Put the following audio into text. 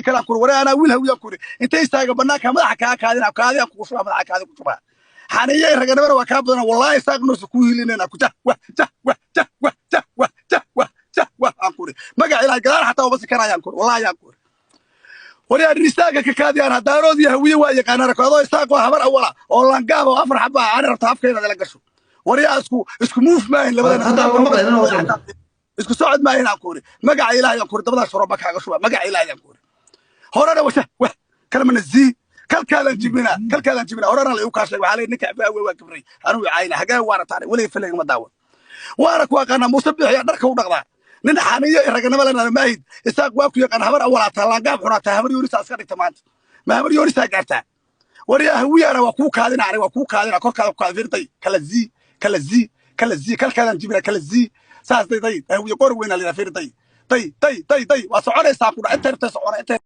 Kalaan kuri, waree, anaa wiil Hawiyaan kuri. Intay istaaga banaanka, madaxa kaa kaadina, kaadi aan kugu shubaa, madaxa kaadi ku shubaa. Xaniye raganimana waa kaa badan. Wallahi Isaaq nuusa kuu hilinayna ku jah wah jah wah jah wah jah wah jah wah jah wah aan kuri. Magaca Ilaahay gadaal xataa uma sikanayaan kuri, wallahi aan kuri. Waryaa, istaaga ka kaadiyaan hadaarood iyo Hawiye waa yaqaanaan. Adoo Isaaq waa Habar Awala oo langaab oo afar xaba aan rabta afka inaad ila gasho. Waryaa, isku move maahin labadana. Hadda waa maqlayn inuu Isku socod maahin aan kuri. Magaca Ilaahay aan kuri, dabadaa shuraba kaaga shuba. Magaca Ilaahay aan kuri, horena washa wah kalmana zii kalkaalan jibina, kalkaalan jibina. Horena la igu kaa sheegay, waxaa leeyahay ninka abaawe waa gabray anuu cayna hagee waana taanay. Weliga filayga ma daawan, waana ku aqaanaa. Muuse Bixiya dharka u dhaqdaa nin xaniyo iyo raganimo lena maahid. Isaaq waa ku yaqaan. Habar Awalaataa, laangaab xunaataa, Habar Yoonisaa iska dhigta. Maanta ma Habar Yoonisaa gaartaa? Waryaa, Hawiyana waa kuu kaadina, aniga waa kuu kaadina, korkaada ku kaadin. Firday kala zii, kala zii, kala zii, kalkaadaan jibina, kala zii saas. Day day, Hawiye qori weynaa la yidhaha. Firday, day day day day, waa soconaysaa ku dha intay rabtay socona intay.